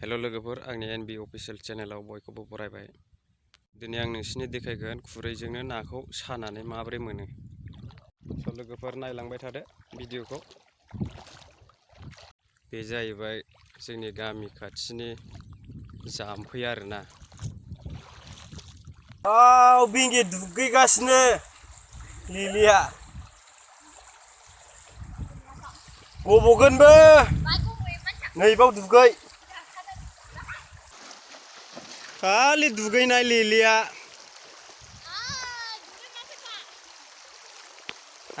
हेल' लोगोफोर आंनि एनबि अफिसियेल चेनेलाव बयखौबो बरायबाय। दिनै आं नोंसिनो देखायगोन खुरैजोंनो नाखौ सानानै माबोरै मोनो। स' लोगोफोर नायलांबाय थादो भिडिअखौ। बे जाहैबाय जोंनि गामि खाथिनि जाम्फै आरोना। बिंगि दुगैगासिनो लिलिया गबगोनबो नैबाव दुगै खालि दुगैनाय लिलिया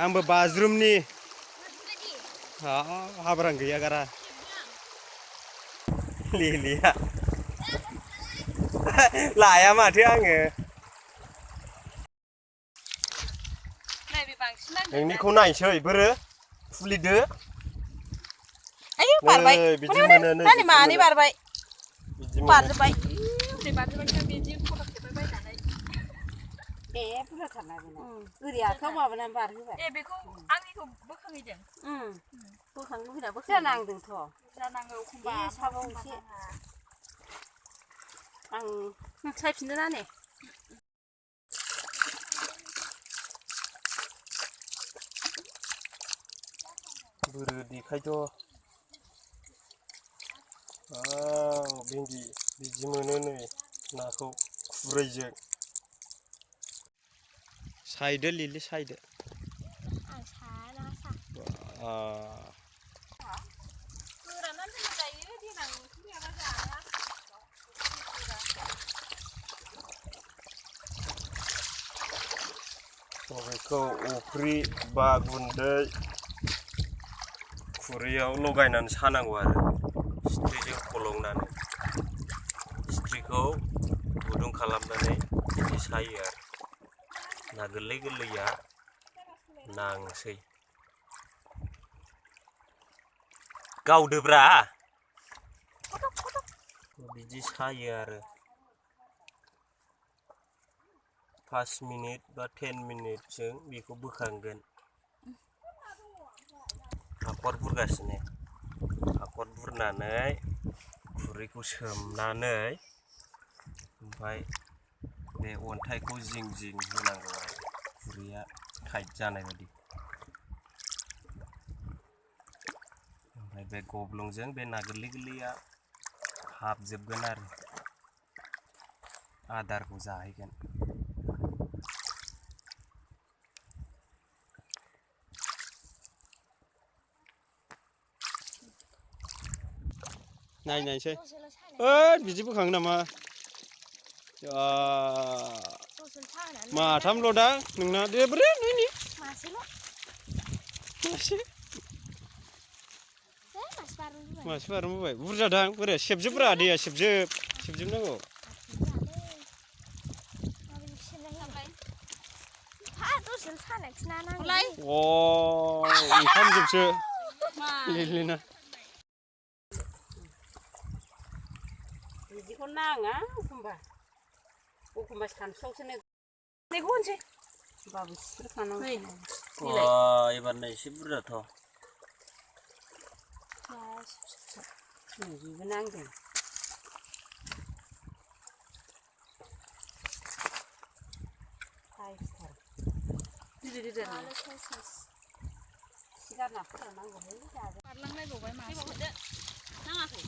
आंबो बाज्रुमनि हाब्रां गैया गारा लिलिया लाया माथो आङो नोंनिखौ नायसै बोरो फुलिदो बिदि मोनो नै मानै बारबाय बिदि बारजोबबाय बुरजाथारना बेना ओरै आखायाव माबानानै बारहोबाय बेखौ आंनिखौ बोखांहैदों बोखांनो लुबैना बोखां नांदोंथ' जानांगौ एखमबा साबाव एसे आं सायफिनदो ना ने बोरो देखायथ' भिन्दि बिदि मोनो नै नाखौ खुरैजों सायदो लिलि सायदो आं सायाना गोरानानै दोनजायो देनां ओंख्रि गैयाबा जाया बेखौ अफ्रि बा गुन्दै खुरैयाव लगायनानै सानांगौ आरो सिथ्रिजों फलंनानै सिथ्रिखौ गुदुं खालामनानै बिदि सायो आरो ना गोरलै गोरलैया नांसै गावदोब्रा बिदि सायो आरो 5 मिनिट बा 10 मिनिटजों बेखौ बोखांगोन हाखर बुरगासिनो हाखर बुरनानै खुरैखौ सोमनानै ओमफ्राय बे अन्थाइखौ जिं जिं होनांगौ आरो खुरैया टाइट जानाय बायदि ओमफ्राय बे गब्लंजों बे ना गोरलै गोरलैया हाबजोबगोन आरो आदारखौ जाहैगोन नायनायसै बिदि बोखाङो नामा माथामल' दा नोंना दे बोरै नोंनि मासे बारनबोबाय बुरजादां बोरै सेबजोब्रा दैया सेबजोबनांगौ ओंखामजोबसो लिलिना बिदिखौ नाङा एखमबा सानसुआवसो नैखौ होनसै होनबाबो सिफ्लेखानांगौ एबार नै एसे बुरजाथ' बेबो नांदों सिगारना फोराननांगौलै बारलांलायबावबाय मासे नाङाखै